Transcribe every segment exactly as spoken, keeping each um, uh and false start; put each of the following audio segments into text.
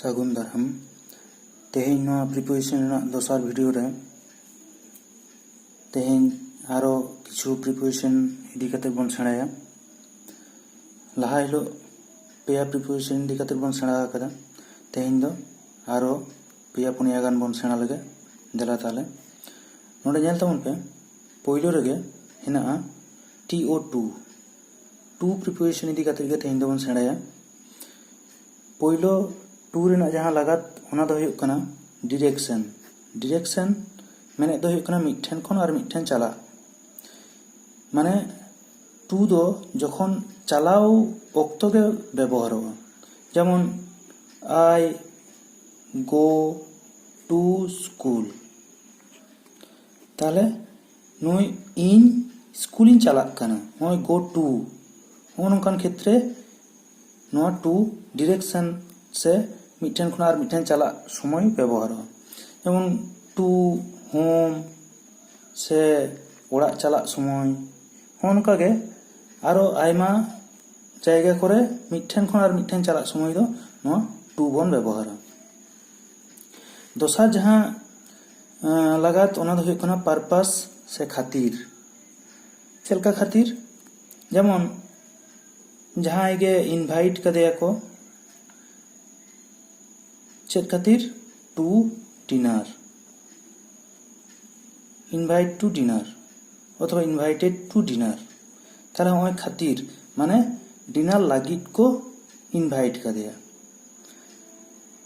ᱥᱟᱹᱜᱩᱱ ᱫᱟᱨᱟᱢ᱾ ᱛᱮᱦᱮᱧ ᱱᱚᱣᱟ preposition ᱨᱮᱱᱟᱜ ᱫᱚᱥᱟᱨ video ᱨᱮ ᱛᱮᱦᱮᱧ ᱟᱨᱚ ᱠᱤᱪᱷᱩ preposition ᱤᱫᱤ ᱠᱟᱛᱮ ᱵᱚᱱ ᱥᱮᱬᱟᱭᱟ᱾ ᱞᱟᱦᱟ ᱦᱤᱞᱳᱜ ᱯᱮᱭᱟ preposition ᱤᱫᱤ ᱠᱟᱛᱮ ᱵᱚᱱ ᱥᱮᱬᱟ ᱟᱠᱟᱫᱟ᱾ ᱛᱮᱦᱮᱧ ᱫᱚ ᱟᱨᱚ ᱯᱮᱭᱟ ᱯᱩᱱᱭᱟ ᱜᱟᱱ ᱵᱚᱱ ᱥᱮᱬᱟ ᱞᱮᱜᱮ᱾ ᱫᱮᱞᱟ ᱛᱟᱦᱞᱮ, ᱱᱚᱰᱮ ᱧᱮᱞ ᱛᱟᱵᱚᱱ ᱯᱮ, ᱯᱳᱭᱞᱳ ᱨᱮᱜᱮ ᱦᱮᱱᱟᱜᱼᱟ T O two᱾ Two preposition ᱤᱫᱤ ᱠᱟᱛᱮ ᱜᱮ ᱛᱮᱦᱮᱧ ᱫᱚᱵᱚᱱ ᱥᱮᱬᱟᱭᱟ᱾ ᱯᱳᱭᱞᱳ two ᱨᱮᱱᱟᱜ ᱡᱟᱦᱟᱸ ᱞᱟᱜᱟᱛ, ᱚᱱᱟ ᱫᱚ ᱦᱩᱭᱩᱜ ᱠᱟᱱᱟ direction᱾ Direction ᱢᱮᱱᱮᱫ ᱫᱚ ᱦᱩᱭᱩᱜ ᱠᱟᱱᱟ ᱢᱤᱫ ᱴᱷᱮᱱ ᱠᱷᱚᱱ ᱟᱨ ᱢᱤᱫ ᱴᱷᱮᱱ ᱪᱟᱞᱟᱜ᱾ ᱢᱟᱱᱮ two ᱫᱚ ᱡᱚᱠᱷᱚᱱ ᱪᱟᱞᱟᱣ ᱚᱠᱛᱚ ᱜᱮ ᱵᱮᱵᱚᱦᱟᱨᱚᱜᱼᱟ, ᱡᱮᱢᱚᱱ I go to school᱾ ᱛᱟᱦᱞᱮ ᱱᱩᱭ ᱤᱧ ᱥᱠᱩᱞᱤᱧ ᱪᱟᱞᱟᱜ ᱠᱟᱱᱟ, ᱱᱚᱜᱼᱚᱭ go to, ᱱᱚᱜᱼᱚ ᱱᱚᱝᱠᱟᱱ ᱠᱷᱮᱛᱨᱮ ᱱᱚᱣᱟ two direction ᱥᱮ ᱢᱤᱫᱴᱷᱮᱱ ᱠᱷᱚᱱᱟᱜ ᱟᱨ ᱢᱤᱫᱴᱷᱮᱱ ᱪᱟᱞᱟᱜ ᱥᱚᱢᱚᱭ ᱵᱮᱵᱚᱦᱟᱨᱚᱜᱼᱟ᱾ ᱡᱮᱢᱚᱱ to home ᱥᱮ ᱚᱲᱟᱜ ᱪᱟᱞᱟᱜ ᱥᱚᱢᱚᱭ, ᱱᱚᱜᱼᱚ ᱱᱚᱝᱠᱟ ᱜᱮ ᱟᱨᱚ ᱟᱭᱢᱟ ᱡᱟᱭᱜᱟ ᱠᱚᱨᱮ ᱢᱤᱫᱴᱷᱮᱱ ᱠᱷᱚᱱ ᱟᱨ ᱢᱤᱫᱴᱷᱮᱱ ᱪᱟᱞᱟᱜ ᱥᱚᱢᱚᱭ ᱫᱚ ᱱᱚᱣᱟ to ᱵᱚᱱ ᱵᱮᱵᱚᱦᱟᱨᱟ᱾ ᱫᱚᱥᱟᱨ ᱡᱟᱦᱟᱸ, ᱟᱸ, ᱞᱟᱜᱟᱛ, ᱚᱱᱟ ᱫᱚ ᱦᱩᱭᱩᱜ ᱠᱟᱱᱟ purpose ᱥᱮ ᱠᱷᱟᱹᱛᱤᱨ᱾ ᱪᱮᱫ ᱞᱮᱠᱟ ᱠᱷᱟᱹᱛᱤᱨ? ᱡᱮᱢᱚᱱ ᱡᱟᱦᱟᱸᱭ ᱜᱮ invite ᱠᱟᱫᱮᱭᱟ ᱠᱚ, ᱪᱮᱫ ᱠᱷᱟᱹᱛᱤᱨ? To dinner, invite to dinner ᱚᱛᱷᱚᱵᱟ invited to dinner᱾ ᱛᱟᱦᱞᱮ ᱱᱚᱜᱼᱚᱭ ᱠᱷᱟᱹᱛᱤᱨ, ᱢᱟᱱᱮ dinner ᱞᱟᱹᱜᱤᱫ ᱠᱚ invite ᱠᱟᱫᱮᱭᱟ᱾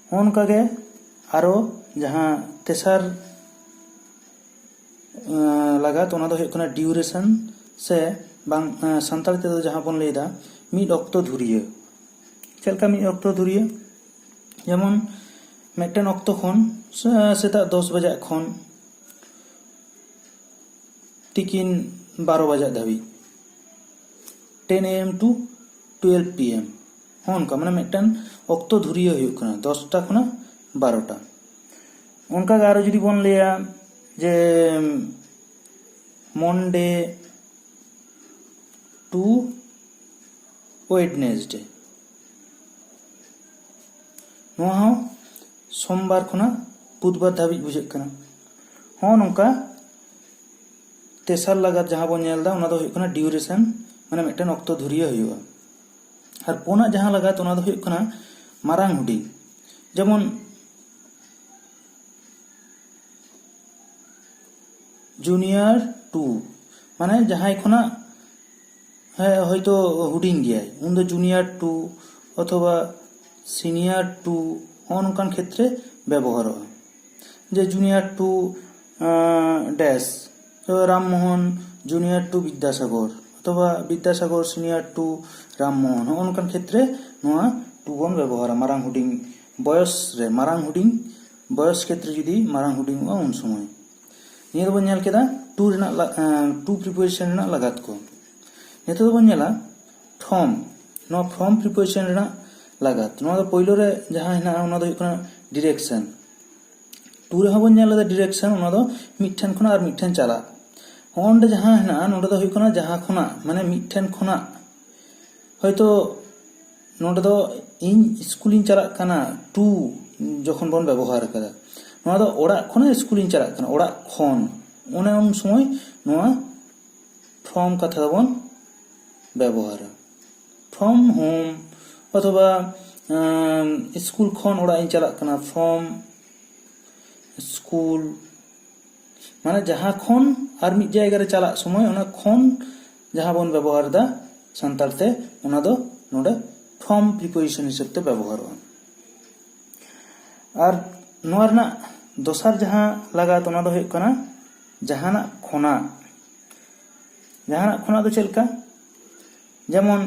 ᱱᱚᱜᱼᱚ ᱱᱚᱝᱠᱟ ᱜᱮ ᱟᱨᱚ ᱡᱟᱦᱟᱸ ᱛᱮᱥᱟᱨ, ᱟᱸ, ᱞᱟᱜᱟᱛ, ᱚᱱᱟ ᱫᱚ ᱦᱩᱭᱩᱜ ᱠᱟᱱᱟ duration ᱥᱮ ᱵᱟᱝ, ᱟᱸ, ᱥᱟᱱᱛᱟᱲᱤ ᱛᱮᱫᱚ ᱡᱟᱦᱟᱸ ᱵᱚᱱ ᱞᱟᱹᱭᱫᱟ ᱢᱤᱫ ᱚᱠᱛᱚ ᱫᱷᱩᱨᱤᱭᱟᱹ᱾ ᱪᱮᱫ ᱞᱮᱠᱟ ᱢᱤᱫ ᱚᱠᱛᱚ ᱫᱷᱩᱨᱤᱭᱟᱹ? ᱡᱮᱢᱚᱱ ᱢᱤᱫᱴᱮᱱ ᱚᱠᱛᱚ ᱠᱷᱚᱱ ᱥᱮ-, ᱥᱮᱛᱟᱜ ᱫᱚᱥ ᱵᱟᱡᱟᱜ ᱠᱷᱚᱱ ᱛᱤᱠᱤᱱ ᱵᱟᱨᱚ ᱵᱟᱡᱟᱜ ᱫᱷᱟᱹᱵᱤᱡ, ten A M to twelve P M, ᱦᱚᱸ ᱚᱱᱠᱟ, ᱢᱟᱱᱮ ᱢᱤᱫᱴᱟᱝ ᱚᱠᱛᱚ ᱫᱷᱩᱨᱤᱭᱟᱹ ᱦᱩᱭᱩᱜ ᱠᱟᱱᱟ ᱫᱚᱥᱴᱟ ᱠᱷᱚᱱᱟᱜ ᱵᱟᱨᱚᱴᱟ᱾ ᱚᱱᱠᱟᱜᱮ ᱟᱨᱚ ᱡᱩᱫᱤ ᱵᱚᱱ ᱞᱟᱹᱭᱟ ᱡᱮ Monday to Wednesday, ᱱᱚᱣᱟ ᱦᱚᱸ ᱥᱳᱢᱵᱟᱨ ᱠᱷᱚᱱᱟᱜ ᱵᱩᱫᱷᱵᱟᱨ ᱫᱷᱟᱹᱵᱤᱡ ᱵᱩᱡᱷᱟᱹᱜ ᱠᱟᱱᱟ᱾ ᱦᱚᱸᱜᱼᱚ ᱱᱚᱝᱠᱟ ᱛᱮᱥᱟᱨ ᱞᱟᱜᱟᱛ ᱡᱟᱦᱟᱸ ᱵᱚᱱ ᱧᱮᱞ ᱮᱫᱟ, ᱚᱱᱟ ᱫᱚ ᱦᱩᱭᱩᱜ ᱠᱟᱱᱟ ᱰᱤᱭᱩᱨᱮᱥᱚᱱ, ᱢᱟᱱᱮ ᱢᱤᱫᱴᱮᱱ ᱚᱠᱛᱚ ᱫᱷᱩᱨᱤᱭᱟᱹ ᱦᱩᱭᱩᱜᱼᱟ᱾ ᱟᱨ ᱯᱩᱱᱟᱜ ᱡᱟᱦᱟᱸ ᱞᱟᱜᱟᱛ, ᱚᱱᱟ ᱫᱚ ᱦᱩᱭᱩᱜ ᱠᱟᱱᱟ ᱢᱟᱨᱟᱝ ᱦᱩᱰᱤᱧ, ᱡᱮᱢᱚᱱ ᱡᱩᱱᱤᱭᱟᱨ ᱴᱩ, ᱢᱟᱱᱮ ᱡᱟᱦᱟᱸᱭ ᱠᱷᱚᱱᱟᱜ ᱦᱮᱸ ᱦᱚᱭᱛᱳ ᱦᱩᱰᱤᱧ ᱜᱮᱭᱟᱭ, ᱩᱱᱫᱚ ᱡᱩᱱᱤᱭᱟᱨ ᱴᱩ ᱚᱛᱷᱚᱵᱟ ᱥᱤᱱᱤᱭᱟᱨ ᱴᱩ, ᱦᱚᱸᱜᱼᱚ ᱱᱚᱝᱠᱟᱱ ᱠᱷᱮᱛᱨᱮ ᱵᱮᱵᱚᱦᱟᱨᱚᱜᱼᱟ᱾ ᱡᱮ junior to Das, Rammohan junior to Vidyasagar, ᱚᱛᱷᱚᱵᱟ ᱵᱤᱫᱽᱫᱟᱥᱟᱜᱚᱨ ᱥᱤᱱᱤᱭᱟᱨ ᱴᱩ ᱨᱟᱢᱢᱳᱦᱚᱱ, ᱦᱚᱸᱜᱼᱚ ᱱᱚᱝᱠᱟᱱ ᱠᱷᱮᱛᱨᱮ ᱱᱚᱣᱟ ᱴᱩ ᱵᱚᱱ ᱵᱮᱵᱚᱦᱟᱨᱟ᱾ ᱢᱟᱨᱟᱝ ᱦᱩᱰᱤᱧ ᱵᱚᱭᱚᱥ ᱨᱮ, ᱢᱟᱨᱟᱝ ᱦᱩᱰᱤᱧ ᱵᱚᱭᱚᱥ ᱠᱷᱮᱛᱨᱮ ᱡᱩᱫᱤ ᱢᱟᱨᱟᱝ ᱦᱩᱰᱤᱧᱚᱜᱼᱟ, ᱩᱱ ᱥᱚᱢᱚᱭ᱾ ᱱᱤᱭᱟᱹ ᱫᱚᱵᱚᱱ ᱧᱮᱞ ᱠᱮᱫᱟ ᱴᱩ ᱨᱮᱱᱟᱜ ᱴᱩ ᱯᱨᱤᱯᱳᱡᱤᱥᱚᱱ ᱨᱮᱱᱟᱜ ᱞᱟᱜᱟᱛ ᱠᱚ᱾ ᱱᱤᱛᱚᱜ ᱫᱚᱵᱚᱱ ᱧᱮᱞᱟ ᱯᱷᱨᱚᱢ᱾ ᱱᱚᱣᱟ ᱯᱷᱨᱚᱢ ᱯᱨᱤᱯᱳᱡᱤᱥᱚᱱ ᱨᱮᱱᱟᱜ ᱞᱟᱜᱟᱛ, ᱱᱚᱣᱟ ᱫᱚ ᱯᱳᱭᱞᱳ ᱨᱮ ᱡᱟᱦᱟᱸ ᱦᱮᱱᱟᱜᱼᱟ, ᱚᱱᱟ ᱫᱚ ᱦᱩᱭᱩᱜ ᱠᱟᱱᱟ ᱰᱤᱨᱮᱠᱥᱚᱱ᱾ ᱴᱩ ᱨᱮᱦᱚᱸ ᱵᱚᱱ ᱧᱮᱞ ᱞᱮᱫᱟ ᱰᱤᱨᱮᱠᱥᱚᱱ, ᱚᱱᱟ ᱫᱚ ᱢᱤᱫᱴᱷᱮᱱ ᱠᱷᱚᱱᱟᱜ ᱟᱨ ᱢᱤᱫᱴᱷᱮᱱ ᱪᱟᱞᱟᱜ᱾ ᱦᱚᱸᱜᱼᱚ ᱱᱚᱰᱮ ᱡᱟᱦᱟᱸ ᱦᱮᱱᱟᱜᱼᱟ, ᱱᱚᱰᱮ ᱫᱚ ᱦᱩᱭᱩᱜ ᱠᱟᱱᱟ ᱡᱟᱦᱟᱸ ᱠᱷᱚᱱᱟᱜ, ᱢᱟᱱᱮ ᱢᱤᱫᱴᱷᱮᱱ ᱠᱷᱚᱱᱟᱜ ᱦᱚᱭᱛᱳ ᱱᱚᱰᱮ ᱫᱚ ᱤᱧ ᱥᱠᱩᱞᱤᱧ ᱪᱟᱞᱟᱜ ᱠᱟᱱᱟ, ᱴᱩ ᱡᱚᱠᱷᱚᱱ ᱵᱚᱱ ᱵᱮᱵᱚᱦᱟᱨ ᱠᱟᱫᱟ, ᱱᱚᱣᱟ ᱫᱚ ᱚᱲᱟᱜ ᱠᱷᱚᱱᱟᱜ ᱥᱠᱩᱞᱤᱧ ᱪᱟᱞᱟᱜ ᱠᱟᱱᱟ, ᱚᱲᱟᱜ ᱠᱷᱚᱱ, ᱚᱱᱮ ᱩᱱ ᱥᱚᱢᱚᱭ ᱱᱚᱣᱟ ᱯᱷᱨᱚᱢ ᱠᱟᱛᱷᱟ ᱫᱚᱵᱚᱱ ᱵᱮᱵᱚᱦᱟᱨᱟ᱾ ᱯᱷᱨᱚᱢ ᱦᱳᱢ ᱚᱛᱷᱚᱵᱟ ᱥᱠᱩᱞ ᱠᱷᱚᱱ ᱚᱲᱟᱜ ᱤᱧ ᱪᱟᱞᱟᱜ ᱠᱟᱱᱟ, ᱯᱷᱨᱚᱢ ᱥᱠᱩᱞ, ᱢᱟᱱᱮ ᱡᱟᱦᱟᱸ ᱠᱷᱚᱱ ᱟᱨ ᱢᱤᱫ ᱡᱟᱭᱜᱟ ᱨᱮ ᱪᱟᱞᱟᱜ ᱥᱚᱢᱚᱭ ᱚᱱᱟ ᱠᱷᱚᱱ ᱡᱟᱦᱟᱸ ᱵᱚᱱ ᱵᱮᱵᱚᱦᱟᱨ ᱮᱫᱟ, ᱥᱟᱱᱛᱟᱲ ᱛᱮ ᱚᱱᱟ ᱫᱚ ᱱᱚᱰᱮ ᱯᱷᱨᱚᱢ ᱯᱨᱤᱯᱳᱡᱤᱥᱚᱱ ᱦᱤᱥᱟᱹᱵ ᱛᱮ ᱵᱮᱵᱚᱦᱟᱨᱚᱜᱼᱟ᱾ ᱟᱨ ᱱᱚᱣᱟ ᱨᱮᱱᱟᱜ ᱫᱚᱥᱟᱨ ᱡᱟᱦᱟᱸ ᱞᱟᱜᱟᱛ, ᱚᱱᱟ ᱫᱚ ᱦᱩᱭᱩᱜ ᱠᱟᱱᱟ ᱡᱟᱦᱟᱱᱟᱜ ᱠᱷᱚᱱᱟᱜ᱾ ᱡᱟᱦᱟᱱᱟᱜ ᱠᱷᱚᱱᱟᱜ ᱫᱚ ᱪᱮᱫ ᱞᱮᱠᱟ? ᱡᱮᱢᱚᱱ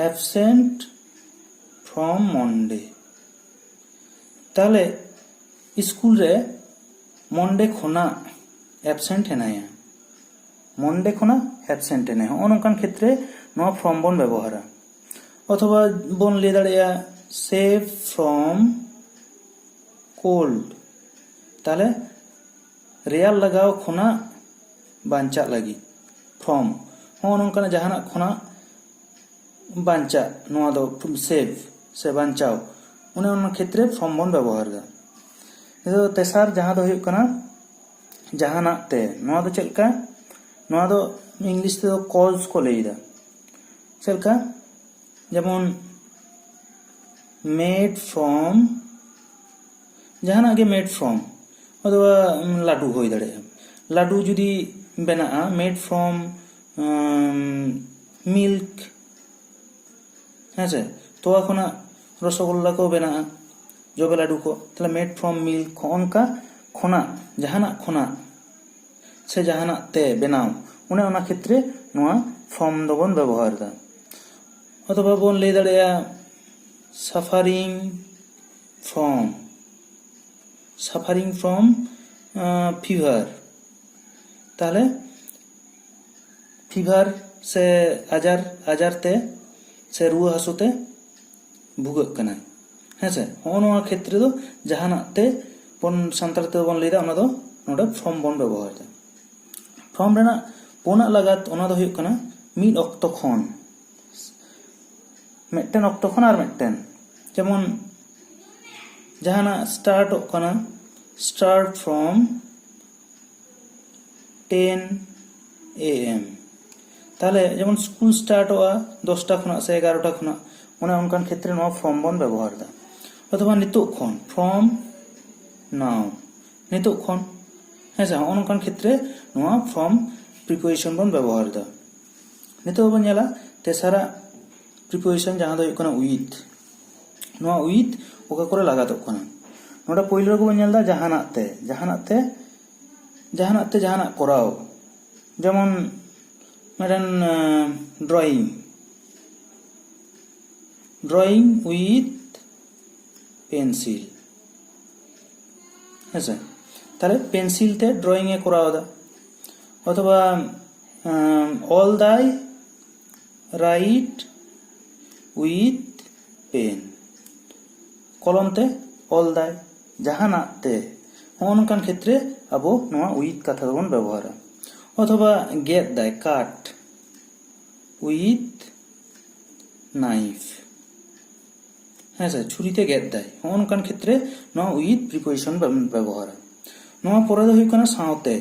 absent from Monday, ᱛᱟᱦᱞᱮ ᱥᱠᱩᱞ ᱨᱮ ᱢᱚᱱᱰᱮ ᱠᱷᱚᱱᱟᱜ ᱮᱵᱥᱮᱱᱴ ᱦᱮᱱᱟᱭᱟ, ᱢᱚᱱᱰᱮ ᱠᱷᱚᱱᱟᱜ ᱮᱵᱥᱮᱱᱴ ᱦᱮᱱᱟᱭᱟ᱾ ᱦᱚᱸᱜᱼᱚ ᱱᱚᱝᱠᱟᱱ ᱠᱷᱮᱛᱨᱮ ᱱᱚᱣᱟ ᱯᱷᱨᱚᱢ ᱵᱚᱱ ᱵᱮᱵᱚᱦᱟᱨᱟ᱾ ᱚᱛᱷᱚᱵᱟ ᱵᱚᱱ ᱞᱟᱹᱭ ᱫᱟᱲᱮᱭᱟᱜᱼᱟ save from cold, ᱛᱟᱦᱞᱮ ᱨᱮᱭᱟᱲ ᱞᱟᱜᱟᱣ ᱠᱷᱚᱱᱟᱜ ᱵᱟᱧᱪᱟᱜ ᱞᱟᱹᱜᱤᱫ᱾ ᱯᱷᱨᱚᱢ ᱦᱚᱸᱜᱼᱚ ᱱᱚᱝᱠᱟᱱᱟᱜ ᱡᱟᱦᱟᱱᱟᱜ ᱠᱷᱚᱱᱟᱜ ᱵᱟᱧᱪᱟᱜ, ᱱᱚᱣᱟ ᱫᱚ ᱥᱮᱵᱷ ᱥᱮ ᱵᱟᱧᱪᱟᱣ, ᱚᱱᱮ ᱚᱱᱟ ᱠᱷᱮᱛᱨᱮ ᱯᱷᱨᱚᱢ ᱵᱚᱱ ᱵᱮᱵᱚᱦᱟᱨ ᱮᱫᱟ᱾ ᱱᱤᱛᱚᱜ ᱛᱮᱥᱟᱨ ᱡᱟᱦᱟᱸ ᱫᱚ ᱦᱩᱭᱩᱜ ᱠᱟᱱᱟ ᱡᱟᱦᱟᱱᱟᱜ ᱛᱮ, ᱱᱚᱣᱟ ᱫᱚ ᱪᱮᱫ ᱞᱮᱠᱟ? ᱱᱚᱣᱟ ᱫᱚ ᱤᱝᱞᱤᱥ ᱛᱮᱫᱚ ᱠᱚᱡᱽ ᱠᱚ ᱞᱟᱹᱭ ᱮᱫᱟ᱾ ᱪᱮᱫ ᱞᱮᱠᱟ? ᱡᱮᱢᱚᱱ made from, ᱡᱟᱦᱟᱱᱟᱜ ᱜᱮ made from, ᱚᱛᱷᱚᱵᱟ ᱞᱟᱹᱰᱩ ᱦᱩᱭ ᱫᱟᱲᱮᱭᱟᱜᱼᱟ᱾ ᱞᱟᱹᱰᱩ ᱡᱩᱫᱤ ᱵᱮᱱᱟᱜᱼᱟ made from milk, ᱦᱮᱸ ᱥᱮ, ᱛᱚᱣᱟ ᱠᱷᱚᱱᱟᱜ ᱨᱚᱥᱚᱜᱳᱞᱞᱟ ᱠᱚ ᱵᱮᱱᱟᱜᱼᱟ, ᱡᱚᱵᱮ ᱞᱟᱹᱰᱩ ᱠᱚ, ᱛᱟᱦᱚᱞᱮ made from milk, ᱦᱚᱸᱜᱼᱚ ᱱᱚᱝᱠᱟ ᱠᱷᱚᱱᱟᱜ, ᱡᱟᱦᱟᱱᱟᱜ ᱠᱷᱚᱱᱟᱜ ᱥᱮ ᱡᱟᱦᱟᱱᱟᱜ ᱛᱮ ᱵᱮᱱᱟᱣ, ᱚᱱᱮ ᱚᱱᱟ ᱠᱷᱮᱛᱨᱮ ᱱᱚᱣᱟ from ᱫᱚᱵᱚᱱ ᱵᱮᱵᱚᱦᱟᱨ ᱮᱫᱟ᱾ ᱚᱛᱷᱚᱵᱟ ᱵᱚᱱ ᱞᱟᱹᱭ ᱫᱟᱲᱮᱭᱟᱜᱼᱟ suffering from, suffering from fever, ᱛᱟᱦᱚᱞᱮ fever ᱥᱮ ᱟᱡᱟᱨ, ᱟᱡᱟᱨ ᱛᱮ ᱥᱮ ᱨᱩᱣᱟᱹ ᱦᱟᱹᱥᱩ ᱛᱮ ᱵᱷᱩᱜᱟᱹᱜ ᱠᱟᱱᱟᱭ, ᱦᱮᱸ ᱥᱮ᱾ ᱦᱚᱸᱜᱼᱚ ᱱᱚᱣᱟ ᱠᱷᱮᱛᱨᱮ ᱫᱚ ᱡᱟᱦᱟᱱᱟᱜ ᱛᱮ ᱵᱚᱱ ᱥᱟᱱᱛᱟᱲ ᱛᱮᱫᱚ ᱵᱚᱱ ᱞᱟᱹᱭᱫᱟ, ᱚᱱᱟ ᱫᱚ ᱱᱚᱰᱮ from ᱵᱚᱱ ᱵᱮᱵᱚᱦᱟᱨ ᱮᱫᱟ᱾ From ᱨᱮᱱᱟᱜ ᱯᱩᱱᱟᱜ ᱞᱟᱜᱟᱛ, ᱚᱱᱟ ᱫᱚ ᱦᱩᱭᱩᱜ ᱠᱟᱱᱟ ᱢᱤᱫ ᱚᱠᱛᱚ ᱠᱷᱚᱱ, ᱢᱤᱫᱴᱮᱱ ᱚᱠᱛᱚ ᱠᱷᱚᱱ ᱟᱨ ᱢᱤᱫᱴᱮᱱ, ᱡᱮᱢᱚᱱ ᱡᱟᱦᱟᱱᱟᱜ ᱥᱴᱟᱨᱴᱚᱜ ᱠᱟᱱᱟ, start from ten A M, ᱛᱟᱦᱚᱞᱮ ᱡᱮᱢᱚᱱ ᱥᱠᱩᱞ ᱥᱴᱟᱨᱴᱚᱜᱼᱟ ᱫᱚᱥᱴᱟ ᱠᱷᱚᱱᱟᱜ ᱥᱮ ᱮᱜᱟᱨᱚᱴᱟ ᱠᱷᱚᱱᱟᱜ, ᱚᱱᱮ ᱚᱱᱠᱟᱱ ᱠᱷᱮᱛᱨᱮ ᱱᱚᱣᱟ from ᱵᱚᱱ ᱵᱮᱵᱚᱦᱟᱨ ᱮᱫᱟ᱾ ᱚᱛᱷᱚᱵᱟ ᱱᱤᱛᱚᱜ ᱠᱷᱚᱱ, from now, ᱱᱤᱛᱚᱜ ᱠᱷᱚᱱ, ᱦᱮᱸ ᱥᱮ, ᱦᱚᱸᱜᱼᱚ ᱱᱚᱝᱠᱟᱱ ᱠᱷᱮᱛᱨᱮ ᱱᱚᱣᱟ from preposition ᱵᱚᱱ ᱵᱮᱵᱚᱦᱟᱨ ᱮᱫᱟ᱾ ᱱᱤᱛᱚᱜ ᱵᱚᱱ ᱧᱮᱞᱟ ᱛᱮᱥᱟᱨᱟᱜ preposition, ᱡᱟᱦᱟᱸ ᱫᱚ ᱦᱩᱭᱩᱜ ᱠᱟᱱᱟ with᱾ ᱱᱚᱣᱟ with ᱚᱠᱟ ᱠᱚᱨᱮ ᱞᱟᱜᱟᱛᱚᱜ ᱠᱟᱱᱟ? ᱱᱚᱰᱮ ᱯᱳᱭᱞᱳ ᱨᱮᱜᱮ ᱵᱚᱱ ᱧᱮᱞ ᱮᱫᱟ ᱡᱟᱦᱟᱱᱟᱜ ᱛᱮ, ᱡᱟᱦᱟᱱᱟᱜ ᱛᱮ, ᱡᱟᱦᱟᱱᱟᱜ ᱛᱮ ᱡᱟᱦᱟᱱᱟᱜ ᱠᱚᱨᱟᱣ, ᱡᱮᱢᱚᱱ ᱢᱤᱫᱴᱮᱱ drawing, drawing with pencil, ᱦᱮᱸᱥᱮ, ᱛᱟᱦᱞᱮ pencil ᱛᱮ drawing ᱮ ᱠᱚᱨᱟᱣ ᱮᱫᱟ᱾ ᱚᱛᱷᱚᱵᱟ ᱚᱞ ᱫᱟᱭ write with pen, ᱠᱚᱞᱚᱢ ᱛᱮ ᱚᱞ ᱫᱟᱭ ᱡᱟᱦᱟᱱᱟᱜ ᱛᱮ, ᱦᱚᱸᱜᱼᱚ ᱱᱚᱝᱠᱟᱱ ᱠᱷᱮᱛᱨᱮ ᱟᱵᱚ ᱱᱚᱣᱟ with ᱠᱟᱛᱷᱟ ᱫᱚᱵᱚᱱ ᱵᱮᱵᱚᱦᱟᱨᱟ᱾ ᱚᱛᱷᱚᱵᱟ ᱜᱮᱫ ᱫᱟᱭ cut with knife. ᱦᱮᱸ ᱥᱮ, ᱪᱷᱩᱨᱤ ᱛᱮ ᱜᱮᱫ ᱫᱟᱭ, ᱦᱚᱸᱜᱼᱚ ᱱᱚᱝᱠᱟᱱ ᱠᱷᱮᱛᱨᱮ ᱱᱚᱣᱟ with preposition ᱵᱚᱱ ᱵᱮᱵᱚᱦᱟᱨᱟ᱾ ᱱᱚᱣᱟ ᱯᱚᱨᱮ ᱫᱚ ᱦᱩᱭᱩᱜ ᱠᱟᱱᱟ ᱥᱟᱶᱛᱮ᱾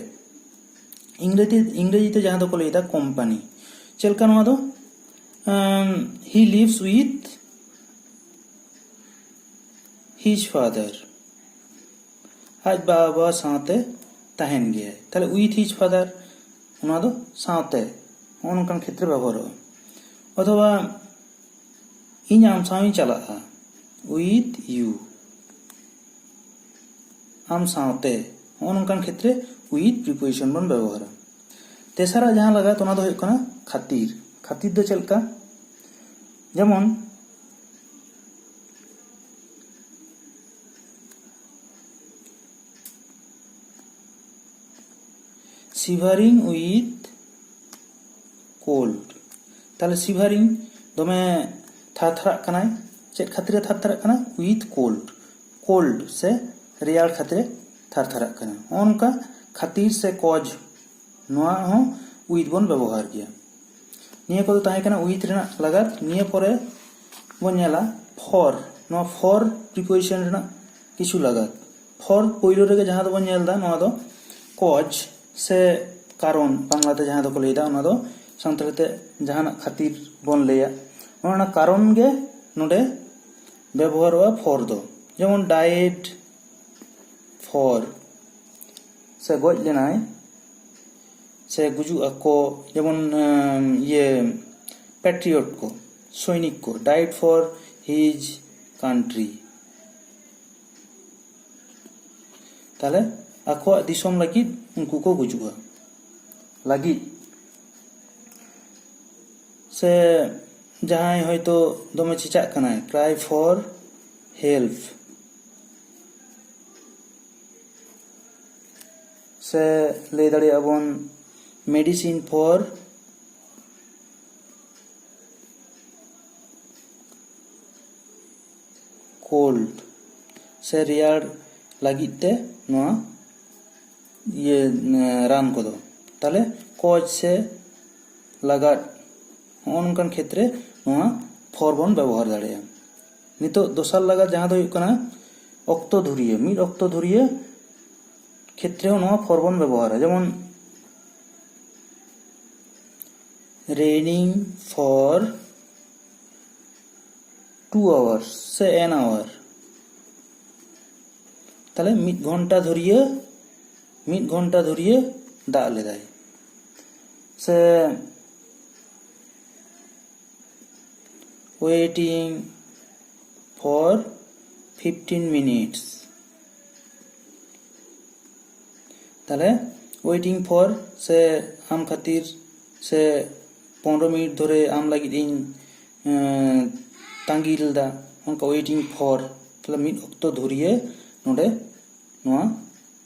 ᱤᱝᱨᱮᱡᱤ, ᱤᱝᱨᱮᱡᱤ ᱛᱮ ᱡᱟᱦᱟᱸ ᱫᱚᱠᱚ ᱞᱟᱹᱭᱫᱟ company᱾ ᱪᱮᱫ ᱞᱮᱠᱟ ᱱᱚᱣᱟ ᱫᱚ? ᱟᱢ, he lives with his father. ᱟᱡ ᱵᱟᱵᱟ ᱥᱟᱶᱛᱮ ᱛᱟᱦᱮᱱ ᱜᱮᱭᱟᱭ᱾ ᱛᱟᱦᱞᱮ with his father, ᱚᱱᱟ ᱫᱚ ᱥᱟᱶᱛᱮ, ᱦᱚᱸᱜᱼᱚ ᱱᱚᱝᱠᱟᱱ ᱠᱷᱮᱛᱨᱮ ᱵᱮᱵᱚᱦᱟᱨᱚᱜᱼᱟ᱾ ᱚᱛᱷᱚᱵᱟ ᱤᱧ ᱟᱢ ᱥᱟᱶ ᱤᱧ ᱪᱟᱞᱟᱜᱼᱟ, with you. ᱟᱢ ᱥᱟᱶᱛᱮ, ᱦᱚᱸᱜᱼᱚ ᱱᱚᱝᱠᱟᱱ ᱠᱷᱮᱛᱨᱮ with preposition ᱵᱚᱱ ᱵᱮᱵᱚᱦᱟᱨᱟ᱾ ᱛᱮᱥᱟᱨᱟᱜ ᱡᱟᱦᱟᱸ ᱞᱟᱜᱟᱛ, ᱚᱱᱟ ᱫᱚ ᱦᱩᱭᱩᱜ ᱠᱟᱱᱟ ᱠᱷᱟᱹᱛᱤᱨ᱾ ᱠᱷᱟᱹᱛᱤᱨ ᱫᱚ ᱪᱮᱫ ᱞᱮᱠᱟ? ᱡᱮᱢᱚᱱ, shivering with cold. ᱛᱟᱦᱞᱮ shivering, ᱫᱚᱢᱮ ᱛᱷᱟᱨ ᱛᱷᱟᱨᱟᱜ ᱠᱟᱱᱟᱭ᱾ ᱪᱮᱫ ᱠᱷᱟᱹᱛᱤᱨᱮ ᱛᱷᱟᱨ ᱛᱷᱟᱨᱟᱜ ᱠᱟᱱᱟ? With cold. Cold ᱥᱮ ᱨᱮᱭᱟᱲ ᱠᱷᱟᱹᱛᱤᱨᱮ ᱛᱷᱟᱨ ᱛᱷᱟᱨᱟᱜ ᱠᱟᱱᱟ᱾ ᱱᱚᱜᱼᱚ ᱱᱚᱝᱠᱟ ᱠᱷᱟᱹᱛᱤᱨ ᱥᱮ cause, ᱱᱚᱣᱟ ᱦᱚᱸ with ᱵᱚᱱ ᱵᱮᱵᱚᱦᱟᱨ ᱜᱮᱭᱟ᱾ ᱱᱤᱭᱟᱹ ᱠᱚᱫᱚ ᱛᱟᱦᱮᱸ ᱠᱟᱱᱟ with ᱨᱮᱱᱟᱜ ᱞᱟᱜᱟᱛ᱾ ᱱᱤᱭᱟᱹ ᱯᱚᱨᱮ ᱵᱚᱱ ᱧᱮᱞᱟ for᱾ ᱱᱚᱣᱟ for preposition ᱨᱮᱱᱟᱜ ᱠᱤᱪᱷᱩ ᱞᱟᱜᱟᱛ᱾ For ᱯᱳᱭᱞᱳ ᱨᱮᱜᱮ ᱡᱟᱦᱟᱸ ᱫᱚᱵᱚᱱ ᱧᱮᱞ ᱮᱫᱟ, ᱱᱚᱣᱟ ᱫᱚ cause ᱥᱮ ᱠᱟᱨᱚᱱ, ᱵᱟᱝᱞᱟᱛᱮ ᱡᱟᱦᱟᱸ ᱫᱚᱠᱚ ᱞᱟᱹᱭᱫᱟ, ᱚᱱᱟ ᱫᱚ ᱥᱟᱱᱛᱟᱲᱤ ᱛᱮ ᱡᱟᱦᱟᱱᱟᱜ ᱠᱷᱟᱹᱛᱤᱨ ᱵᱚᱱ ᱞᱟᱹᱭᱟ᱾ ᱚᱱᱟ ᱠᱟᱨᱚᱱ ᱜᱮ ᱱᱚᱰᱮ ᱵᱮᱵᱚᱦᱟᱨᱚᱜᱼᱟ for ᱫᱚ᱾ ᱡᱮᱢᱚᱱ died for, ᱥᱮ ᱜᱚᱡ ᱞᱮᱱᱟᱭ, ᱥᱮ ᱜᱩᱡᱩᱜ ᱟᱠᱚ, ᱡᱮᱢᱚᱱ, ᱮᱢ, ᱤᱭᱟᱹ, patriot ᱠᱚ, ᱥᱚᱭᱱᱤᱠ ᱠᱚ, died for his country. ᱛᱟᱦᱞᱮ ᱟᱠᱚᱣᱟᱜ ᱫᱤᱥᱚᱢ ᱞᱟᱹᱜᱤᱫ ᱩᱱᱠᱩ ᱠᱚ ᱜᱩᱡᱩᱜᱼᱟ, ᱞᱟᱹᱜᱤᱫ᱾ ᱥᱮ ᱡᱟᱦᱟᱸᱭ ᱦᱚᱭᱛᱳ ᱫᱚᱢᱮ ᱪᱮᱪᱟᱜ ᱠᱟᱱᱟᱭ, cry for help. ᱥᱮ ᱞᱟᱹᱭ ᱫᱟᱲᱮᱭᱟᱜᱼᱟ ᱵᱚᱱ medicine for cold, ᱥᱮ ᱨᱮᱭᱟᱲ ᱞᱟᱹᱜᱤᱫ ᱛᱮ ᱱᱚᱣᱟ ᱤᱭᱟᱹ, ᱨᱟᱱ ᱠᱚᱫᱚ᱾ ᱛᱟᱦᱞᱮ cause ᱥᱮ ᱞᱟᱜᱟᱫ, ᱦᱚᱸᱜᱼᱚ ᱱᱚᱝᱠᱟᱱ ᱠᱷᱮᱛᱨᱮ ᱱᱚᱣᱟ ᱯᱷᱚᱨ ᱵᱚᱱ ᱵᱮᱵᱚᱦᱟᱨ ᱫᱟᱲᱮᱭᱟᱜᱼᱟ᱾ ᱱᱤᱛᱚᱜ ᱫᱚᱥᱟᱨ ᱞᱟᱜᱟᱛ ᱡᱟᱦᱟᱸ ᱫᱚ ᱦᱩᱭᱩᱜ ᱠᱟᱱᱟ ᱚᱠᱛᱚ ᱫᱷᱩᱨᱤᱭᱟᱹ, ᱢᱤᱫ ᱚᱠᱛᱚ ᱫᱷᱩᱨᱤᱭᱟᱹ ᱠᱷᱮᱛᱨᱮ ᱦᱚᱸ ᱱᱚᱣᱟ ᱯᱷᱚᱨ ᱵᱚᱱ ᱵᱮᱵᱚᱦᱟᱨᱟ᱾ ᱡᱮᱢᱚᱱ raining for two hours ᱥᱮ an hour, ᱛᱟᱦᱞᱮ ᱢᱤᱫ ᱜᱷᱚᱱᱴᱟ ᱫᱷᱩᱨᱤᱭᱟᱹ, ᱢᱤᱫ ᱜᱷᱚᱱᱴᱟ ᱫᱷᱩᱨᱤᱭᱟᱹ ᱫᱟᱜ ᱞᱮᱫᱟᱭ᱾ ᱥᱮ waiting for fifteen minutes, ᱛᱟᱦᱞᱮ waiting for ᱥᱮ ᱟᱢ ᱠᱷᱟᱹᱛᱤᱨ ᱥᱮ ᱯᱚᱱᱨᱚ ᱢᱤᱱᱤᱴ ᱫᱷᱚᱨᱮ ᱟᱢ ᱞᱟᱹᱜᱤᱫ ᱤᱧ ᱮᱸ, ᱛᱟᱺᱜᱤ ᱞᱮᱫᱟ, ᱚᱱᱠᱟ waiting for, ᱛᱟᱦᱞᱮ ᱢᱤᱫ ᱚᱠᱛᱚ ᱫᱷᱩᱨᱤᱭᱟᱹ ᱱᱚᱰᱮ ᱱᱚᱣᱟ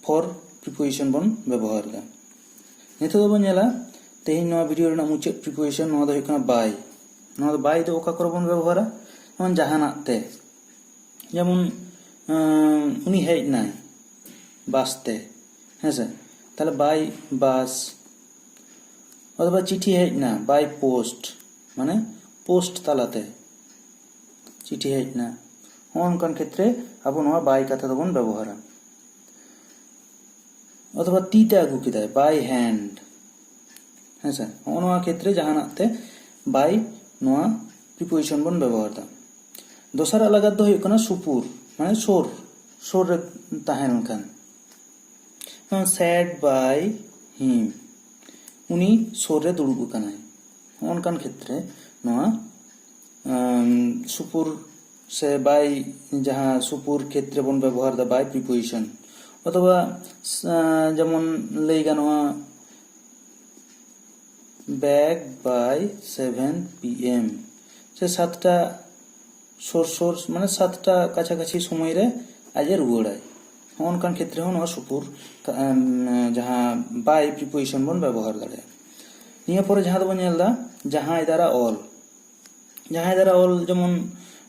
ᱯᱷᱚᱨ ᱯᱨᱤᱯᱳᱡᱤᱥᱚᱱ ᱵᱚᱱ ᱵᱮᱵᱚᱦᱟᱨ ᱮᱫᱟ᱾ ᱱᱤᱛᱚᱜ ᱫᱚᱵᱚᱱ ᱧᱮᱞᱟ ᱛᱮᱦᱮᱧ ᱱᱚᱣᱟ ᱵᱷᱤᱰᱤᱭᱳ ᱨᱮᱱᱟᱜ ᱢᱩᱪᱟᱹᱫ ᱯᱨᱤᱯᱳᱡᱤᱥᱚᱱ, ᱱᱚᱣᱟ ᱫᱚ ᱦᱩᱭᱩᱜ ᱠᱟᱱᱟ ᱵᱟᱭ᱾ ᱱᱚᱣᱟ ᱫᱚ ᱵᱟᱭ ᱫᱚ ᱚᱠᱟ ᱠᱚᱨᱮ ᱵᱚᱱ ᱵᱮᱵᱚᱦᱟᱨᱟ? ᱡᱮᱢᱚᱱ ᱡᱟᱦᱟᱱᱟᱜ ᱛᱮ, ᱡᱮᱢᱚᱱ ᱮᱸ, ᱩᱱᱤ ᱦᱮᱡ ᱮᱱᱟᱭ ᱵᱟᱥ ᱛᱮ, ᱦᱮᱸᱥᱮ, ᱛᱟᱦᱞᱮ ᱵᱟᱭ ᱵᱟᱥ᱾ ᱚᱛᱷᱚᱵᱟ ᱪᱤᱴᱷᱤ ᱦᱮᱡ ᱮᱱᱟ by post, ᱢᱟᱱᱮ ᱯᱳᱥᱴ ᱛᱟᱞᱟᱛᱮ ᱪᱤᱴᱷᱤ ᱦᱮᱡ ᱮᱱᱟ, ᱦᱚᱸᱜᱼᱚ ᱱᱚᱝᱠᱟᱱ ᱠᱷᱮᱛᱨᱮ ᱟᱵᱚ ᱱᱚᱣᱟ ᱵᱟᱭ ᱠᱟᱛᱷᱟ ᱫᱚᱵᱚᱱ ᱵᱮᱵᱚᱦᱟᱨᱟ᱾ ᱚᱛᱷᱚᱵᱟ ᱛᱤ ᱛᱮ ᱟᱹᱜᱩ ᱠᱮᱫᱟᱭ, by hand, ᱦᱮᱸᱥᱮ, ᱦᱚᱸᱜᱼᱚ ᱱᱚᱣᱟ ᱠᱷᱮᱛᱨᱮ ᱡᱟᱦᱟᱱᱟᱜ ᱛᱮ ᱵᱟᱭ ᱱᱚᱣᱟ ᱯᱨᱤᱯᱳᱡᱤᱥᱚᱱ ᱵᱚᱱ ᱵᱮᱵᱚᱦᱟᱨ ᱮᱫᱟ᱾ ᱫᱚᱥᱟᱨᱟᱜ ᱞᱟᱜᱟᱛ ᱫᱚ ᱦᱩᱭᱩᱜ ᱠᱟᱱᱟ ᱥᱩᱯᱩᱨ, ᱢᱟᱱᱮ ᱥᱩᱨ, ᱥᱩᱨ ᱨᱮ ᱛᱟᱦᱮᱸ ᱞᱮᱱᱠᱷᱟᱱ᱾ ᱡᱮᱢᱚᱱ sat by him, ᱩᱱᱤ ᱥᱩᱨ ᱨᱮ ᱫᱩᱲᱩᱵ ᱟᱠᱟᱱᱟᱭ᱾ ᱱᱚᱜᱼᱚ ᱱᱚᱝᱠᱟᱱ ᱠᱷᱮᱛᱨᱮ ᱱᱚᱣᱟ ᱟᱢ, ᱥᱩᱯᱩᱨ ᱥᱮ ᱵᱟᱭ, ᱡᱟᱦᱟᱸ ᱥᱩᱯᱩᱨ ᱠᱷᱮᱛᱨᱮ ᱵᱚᱱ ᱵᱮᱵᱚᱦᱟᱨ ᱮᱫᱟ ᱵᱟᱭ ᱯᱨᱤᱯᱳᱡᱤᱥᱚᱱ᱾ ᱚᱛᱷᱚᱵᱟ ᱥ-, ᱟᱸ, ᱡᱮᱢᱚᱱ ᱞᱟᱹᱭ ᱜᱟᱱᱚᱜᱼᱟ back by seven P M, ᱥᱮ ᱥᱟᱛᱴᱟ ᱥᱳᱨ ᱥᱳᱨ, ᱢᱟᱱᱮ ᱥᱟᱛᱴᱟ ᱠᱟᱪᱷᱟ ᱠᱟᱪᱷᱤ ᱥᱚᱢᱚᱭ ᱨᱮ ᱟᱡ ᱮ ᱨᱩᱣᱟᱹᱲᱟᱭ᱾ ᱦᱚᱸᱜᱼᱚ ᱱᱚᱝᱠᱟᱱ ᱠᱷᱮᱛᱨᱮ ᱦᱚᱸ ᱱᱚᱣᱟ ᱥᱩᱯᱩᱨ ᱠᱟ-, ᱮᱢ, ᱡᱟᱦᱟᱸ ᱵᱟᱭ ᱯᱨᱤᱯᱳᱡᱤᱥᱚᱱ ᱵᱚᱱ ᱵᱮᱵᱚᱦᱟᱨ ᱫᱟᱲᱮᱭᱟᱜᱼᱟ᱾ ᱱᱤᱭᱟᱹ ᱯᱚᱨᱮ ᱡᱟᱦᱟᱸ ᱫᱚᱵᱚᱱ ᱧᱮᱞ ᱮᱫᱟ ᱡᱟᱦᱟᱸᱭ ᱫᱟᱨᱟ ᱚᱞ, ᱡᱟᱦᱟᱸᱭ ᱫᱟᱨᱟ ᱚᱞ, ᱡᱮᱢᱚᱱ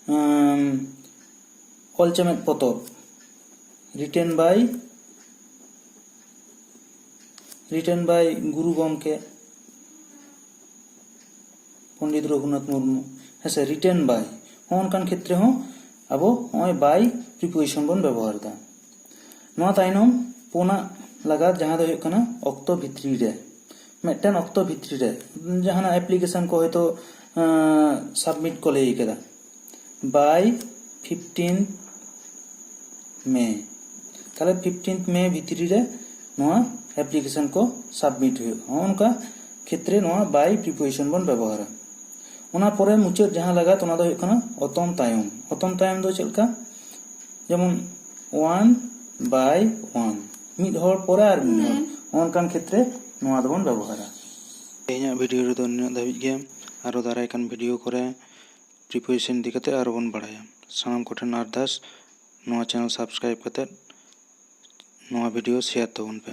ᱮᱢ, ᱚᱞ ᱪᱮᱢᱮᱫ ᱯᱚᱛᱚᱵ, written by, written by ᱜᱩᱨᱩ ᱜᱚᱢᱠᱮ ᱯᱚᱱᱰᱤᱛ ᱨᱚᱜᱷᱩᱱᱟᱛᱷ ᱢᱩᱨᱢᱩ᱾ ᱦᱮᱸ ᱥᱮ, ᱨᱤᱴᱮᱱ ᱵᱟᱭ, ᱦᱚᱸᱜᱼᱚ ᱱᱚᱝᱠᱟᱱ ᱠᱷᱮᱛᱨᱮ ᱦᱚᱸ ᱟᱵᱚ ᱱᱚᱜᱼᱚᱭ ᱵᱟᱭ ᱯᱨᱤᱯᱳᱡᱤᱥᱚᱱ ᱵᱚᱱ ᱵᱮᱵᱚᱦᱟᱨ ᱮᱫᱟ᱾ ᱱᱚᱣᱟ ᱛᱟᱭᱱᱚᱢ ᱯᱩᱱᱟᱜ ᱞᱟᱜᱟᱛ ᱡᱟᱦᱟᱸ ᱫᱚ ᱦᱩᱭᱩᱜ ᱠᱟᱱᱟ ᱚᱠᱛᱚ ᱵᱷᱤᱛᱨᱤ ᱨᱮ, ᱢᱤᱫᱴᱮᱱ ᱚᱠᱛᱚ ᱵᱷᱤᱛᱨᱤ ᱨᱮ ᱡᱟᱦᱟᱱᱟᱜ ᱮᱯᱞᱤᱠᱮᱥᱚᱱ ᱠᱚ ᱦᱚᱭᱛᱳ ᱥᱟᱵᱢᱤᱴ ᱠᱚ ᱞᱟᱹᱭ ᱠᱟᱫᱟ, by fifteenth May, ᱛᱟᱦᱞᱮ fifteenth May ᱵᱷᱤᱛᱨᱤ ᱨᱮ ᱱᱚᱣᱟ ᱮᱯᱞᱤᱠᱮᱥᱚᱱ ᱠᱚ ᱥᱟᱵᱢᱤᱴ ᱦᱩᱭᱩᱜᱼᱟ᱾ ᱱᱚᱜᱼᱚ ᱱᱚᱝᱠᱟ ᱠᱷᱮᱛᱨᱮ ᱱᱚᱣᱟ ᱵᱟᱭ ᱯᱨᱤᱯᱳᱡᱤᱥᱚᱱ ᱵᱚᱱ ᱵᱮᱵᱚᱦᱟᱨᱟ᱾ ᱚᱱᱟ ᱯᱚᱨᱮ ᱢᱩᱪᱟᱹᱫ ᱡᱟᱦᱟᱸ ᱞᱟᱜᱟᱛ, ᱚᱱᱟ ᱫᱚ ᱦᱩᱭᱩᱜ ᱠᱟᱱᱟ ᱚᱛᱚᱢ ᱛᱟᱭᱚᱢ᱾ ᱚᱛᱚᱢ ᱛᱟᱭᱚᱢ ᱫᱚ ᱪᱮᱫ ᱞᱮᱠᱟ? ᱡᱮᱢᱚᱱ one by one, ᱢᱤᱫ ᱦᱚᱲ ᱯᱚᱨᱮ ᱟᱨ ᱢᱤᱫ ᱦᱚᱲ, ᱦᱮᱸ᱾ ᱚᱱᱠᱟᱱ ᱠᱷᱮᱛᱨᱮ ᱱᱚᱣᱟ ᱫᱚᱵᱚᱱ ᱵᱮᱵᱚᱦᱟᱨᱟ᱾ ᱛᱮᱦᱮᱧᱟᱜ ᱵᱷᱤᱰᱤᱭᱳ ᱨᱮᱫᱚ ᱱᱤᱱᱟᱹᱜ ᱫᱷᱟᱹᱵᱤᱡ ᱜᱮ᱾ ᱟᱨᱚ ᱫᱟᱨᱟᱭ ᱠᱟᱱ ᱵᱷᱤᱰᱤᱭᱳ ᱠᱚᱨᱮ ᱯᱨᱤᱯᱳᱡᱤᱥᱚᱱ ᱤᱫᱤ ᱠᱟᱛᱮ ᱟᱨᱚ ᱵᱚᱱ ᱵᱟᱲᱟᱭᱟ᱾ ᱥᱟᱱᱟᱢ ᱠᱚᱴᱷᱮᱱ ᱟᱨᱫᱟᱥ, ᱱᱚᱣᱟ ᱪᱮᱱᱮᱞ ᱥᱟᱵᱥᱠᱨᱟᱭᱤᱵ ᱠᱟᱛᱮ ᱱᱚᱣᱟ ᱵᱷᱤᱰᱤᱭᱳ ᱥᱮᱭᱟᱨ ᱛᱟᱵᱚᱱ ᱯᱮ᱾